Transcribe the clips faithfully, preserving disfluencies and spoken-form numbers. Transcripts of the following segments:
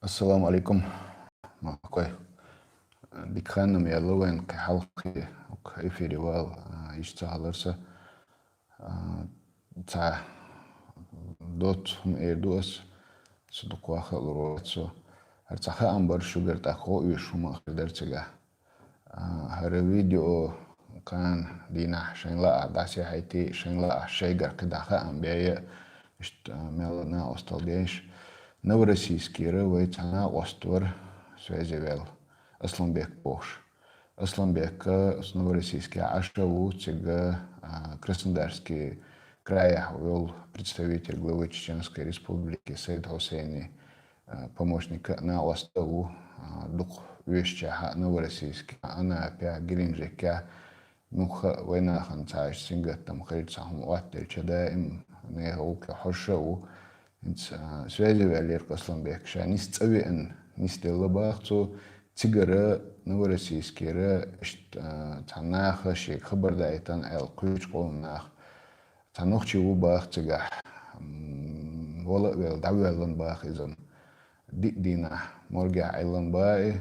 Ассаламу алейкум, махкой. Дика хан-м яьлла вайна кхы хьалххе, укх эфире вала, а, йиш ца хилар са. А, цхьа доцца хӀума эр ду ас, со дукха ваха а лур вац со. ХӀара цхьа хаам бар шугара, тӀаккха гӀо оьшуш хӀума а хир дара цигахь. А, хӀара видео кхана дийнахьа шайна лаахь дӀасаяхьийта, шайна лаахь шайгара кхы дӀа хаам бе а, иштта, а, мел накъостал деш. Новороссийскера вай цхьа накъост вар связе ваьлла, Асланбек бохуш. Асланбек оцу Новороссийскехь Ӏаш а ву, цига, а, Краснодарский крайехь йолу представитель главы Чеченской Республики Саид Хьусейни, а, помощник а, накъост а ву, а, дукха оьшучехь а Новороссийске, Анапехь, Геленджикехь, муьлхха а вайнахана цхьа иштта сингаттам хилча, цхьа хӀума оттаделча, даим нехан гӀуллакхе хьожуш а ву. ХӀинца, а, связе ваьллера Асланбек, ша нисса цӀа веана, нисделла баха цо, цигара Новороссийскера иштта, а, цхьа наха шега хабар даийтина аьлла, кхечу къоман наха. Цхьа нохчи ву баха цигахь, м, вала а велла, дӀавоьллина баха иза-м. Диъ дийнахь моргехь Ӏиллина баха и.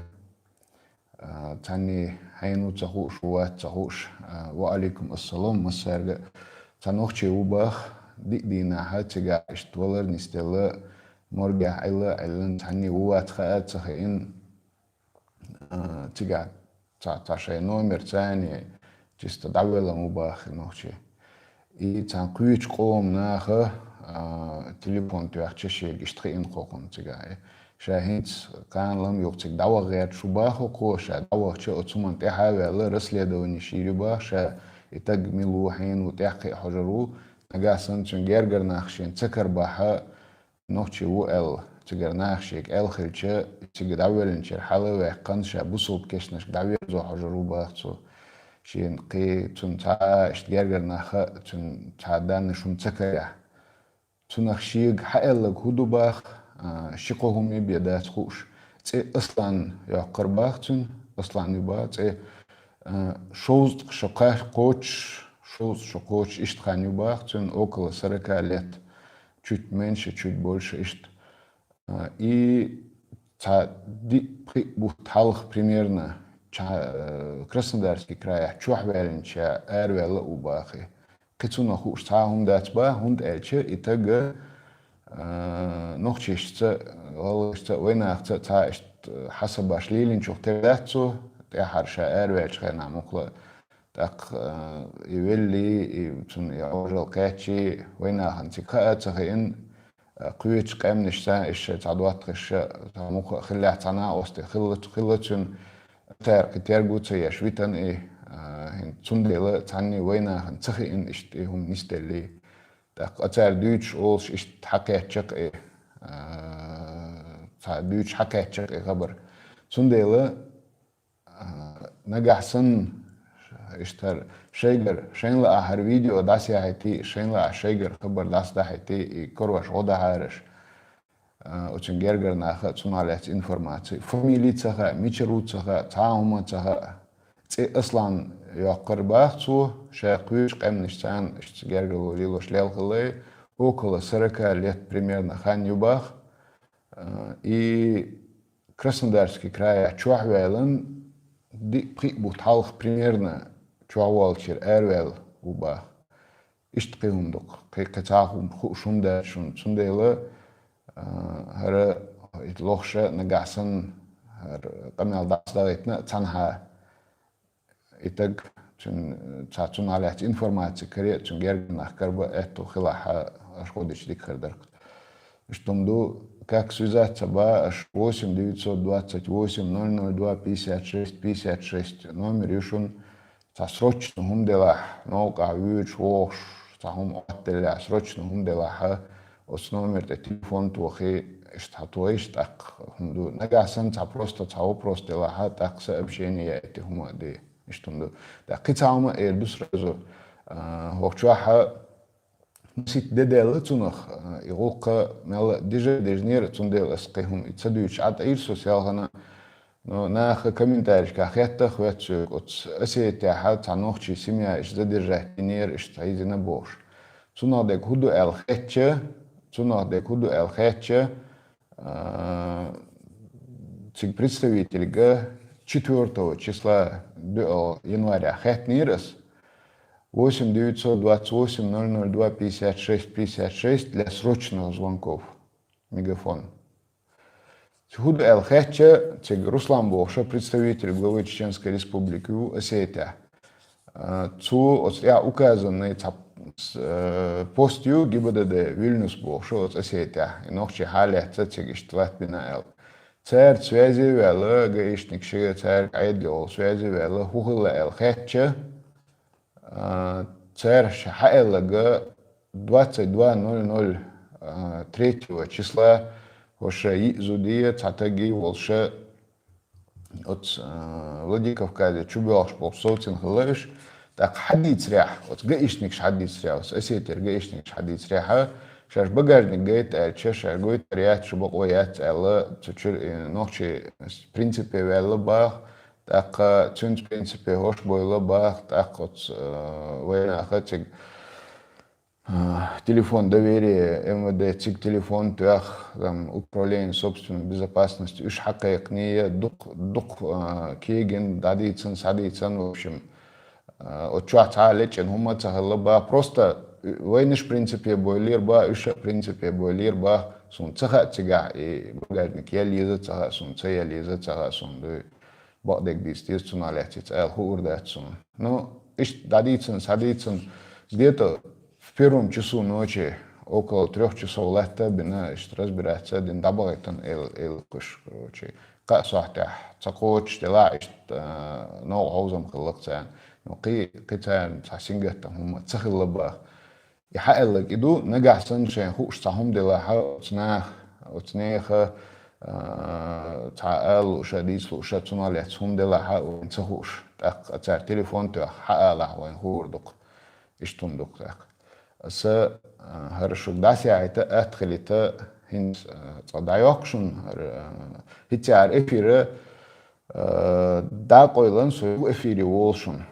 А, цхьанне хьенан ву ца хууш, ву вац ца хууш. А, ва алейкум ассалам массаьрга а. Цхьа нохчи ву баха, диъ дийнахьа цигахь иштта валар нисделла, моргехь Ӏилла а Ӏиллина, цхьанне ву вац хаа а ца хиъна. А, цигахь цхьа, цхьа шайн номер царна чисто дӀавоьллина ву баха и нохчи. И цхьана кхечу къоман наха, а, телефон тоьхча шега иштта хиъна кхокхунна цигахь. Ша хӀинца кхана лам юкъа цига дӀаваха гӀерташ ву баха кхо, ша дӀавахча оцу хӀуманна тӀаьхьа а ваьлла, расследование йийр ю баха, ша и таг мила ву, хьенан ву тӀаьхьакхиа хьожур ву, нагахь санна цуьнан гергара нах шена ца карабахь, нохчи ву аьлла, цигара наха шега аьлла хилча, цига дӀавоьллинчуьра хьала а ваьккхина, ша бусалба кешнашка дӀаверзо хьожур ву баха цо. Шена кхин цунна цхьа а иштта гергара нах а, цуьнан цхьа а даннаш хӀума ца карехь. Цунах шега хьааьлларг хӀун ду баха, а, ши-кхо хӀума бен дац хууш. ЦӀе Аслан йоккхур баха цуьнан, Аслан ю баха цӀе, а, шовзткъа шо кхаьш кхочуш, шовзткъа шо кхочуш иштта хан ю баха цуьнан, около сорока лет. Чуть меньше, чуть больше иштта. А, и цхьа диъ-пхиъ бутт хьалха примерно ча-, э, Краснодарский крайехь чохь ваьллинчу араваьлла а ву баха и. Кхин цунах хууш цхьа а хӀума дац баха, хӀунда аьлча и таг, э, нохчашца, гӀалгӀашца, вайнахца цхьа иштта хьасабаш лелийначух тера дац цо, тӀаьххьара ша араваьллачу хенахь муххала а. ТӀаккха, э, и велли, и цунна и Ӏожалла кхаьччи, вайнахана цига хаа а ца хиъна, э, кхечу къаьмнашца иштта шайн цхьа доттагӀашца, цхьа муха а хиллехь, цхьа накъостий хилла, хилла цуьнан, цара кхин тергал ца еш витина и, э, хӀинца цундела цхьанне вайнахана ца хиъна иштта и хӀума нисделлий. ТӀаккха цара дуьйцуш олуш иштта хьакхаьчча-кх и, э, цхьа дуьйцуш хьакхаьчча-кх и хабар. Цундела, а, нагахь санна, иштта хӀара шайгара, шайна лаахь хӀара видео дӀасаяхьийтий, шайна лаахь шайгара хабар дӀасадахьийтий, и карош гӀо дахьара аш. А, оцуьнан гергара наха а цунах лаьцна информаци. Фамили ца хаьа, мичара ву ца хаьа, цхьа а хӀума ца хаьа. ЦӀе Аслан йоккхур баха цо, ша кхечу къаьмнашца царна иштта гергарло лелош лелхаллай, около сорока лет примерно хан ю баха. А, и Краснодарский крайехь чохь ваьллина диъ-пхиъ бутт хьалха примерно чохь волчуьра араваьлла ву баха. Иштта кхин хӀума ду-кх, кхин, кхин цхьа хӀума хууш хӀума дац шуна. Цундела, а, хӀара и лохуша нагахь санна, хӀара къамел дӀасадахийтина а цхьанхьа, и таг, цуьнан, цхьа цунах лаьцна информаци каре а, цуьнан гергара нах карабан а аьтту хилахь, аша гӀо дича дика хир дара-кх. Иштта хӀума ду, как связаться баха аш, восемь девятьсот двадцать восемь ноль ноль два пятьдесят шесть пятьдесят шесть номер ю шуна, цхьа срочно хӀума делахь, новкъахь воьдуш, вогӀуш, цхьа хӀума оттаделлехь, срочно хӀума делахь, оцу номер тӀе телефон тохий, иштта хьан тохийша, тӀаккха хӀума ду. Нагахь санна цхьа просто цхьа вопрос делахь, тӀаккха сообщение яийта хӀума а де. Иштта хӀума ду. ТӀаккха кхин цхьа хӀума а эр ду сразу. А, хӀокху чохь масийтта де даьлла цунах, а, и гӀуллакх мелла а дижа а дижинера, цундела ас кхин хӀума и ца дуьйцуш Ӏа тӀаийра со селхана. Но наха комментарийшкахь хетта а хӀоьтту соьга, оцу Осетияхь цхьа нохчий семья иштта задержать динера, иштта хьийзина бохуш. Цунах дерг хӀун ду аьлла хетча, цунах дерг хӀун ду аьлла хетча, а, цига представительга четвёртого числа, дуьа января, хаьттинера ас восемь девятьсот двадцать восемь ноль ноль два пятьдесят шесть пятьдесят шесть для срочных звонков. Мегафон. ХӀу ду аьлла хаьттича, цига Руслан бохуш представитель главы Чеченской Республики ву Осетия. А, цо оцу тӀехь указанный цхьа, э, пост ю ГИБДД Вильнюс бохуш оцу Осетия. И нохчий хьалаьцна цига иштта латтабина аьлла. Цара связи ваьлла, гаишник шига цара Ӏедалехула связи ваьлла, хӀу хилла аьлла хаьттича, а, цара ша хьааьлларг двадцать два ноль ноль, а, третьего числа, хӀуша йиъ зудий, цхьа тагий волуша, оцу, а, Владикавказе чубоьлхуш болчу совцина хилла уьш. ТӀаккха хьадийцарехь, оцу гаишникаш хьадийцарехь, оцу Осетера гаишникаш хьадийцарехь, шаьш багажник гайта аьлча, шаьш гойтар яц, шу бакъо яц аьлла, цу чуьра, э, нохчий принципе ваьлла баха, тӀаккха цуьнца принципе хӀорш бойла баха, тӀаккха оцу, э, вайнаха цига, э, телефон доверия, МВД, цига телефон тоьхна, там, управление собственной безопасности, уьш хьакхайкхиний, дукха, дукха, э, кегина, дӀадийцина, схьадийцина, в общем, э, оцу чохь цхьа а лечкъина хӀума а ца хилла баха. Просто вайнаш принципе бойлера баха, уьш а принципе бойлера баха. Суна ца хаьа цигахь и багажник яла еза а ца хаьа, суна ца яла еза а ца хаьа, суна дуй. Бакъдерг дийца деза цунах лаьцна, аьлла хуур дац суна. Ну, иштта дӀадийцина, схьадийцина, где-то в первом часу ночи, около трёх часов латта а бина, иштта разбираться а дина, дӀабахийтина эл-, элла кхуьш, короче. Кхаа сохьтехь ца кхочуш делахь, иштта, а, новкъа хьовзам хилла-кх царна. Ну, кхин, кхин царна цхьа сингаттам хӀума ца хилла баха. И хьааьлларг и ду, нагахь санна шайна хууш цхьа хӀума делахь, оцу наха, оцу нехан, а, цхьа ала лууш а, дийца лууш а, цунах лаьцна хӀума делахь, вайна ца хууш. ТӀаккха цара телефон тоьхна хьаалахь, вайна хуур ду-кх. Иштта хӀума ду-кх тӀаккха. Аса, а, хӀара шуьга дӀасаяхьийта, атта хилийта, хӀинца, а, цкъа дӀайоккху шуна, хӀара, а, хӀинца хӀара эфира, а, дӀакъойлан со юха эфире волу шуна.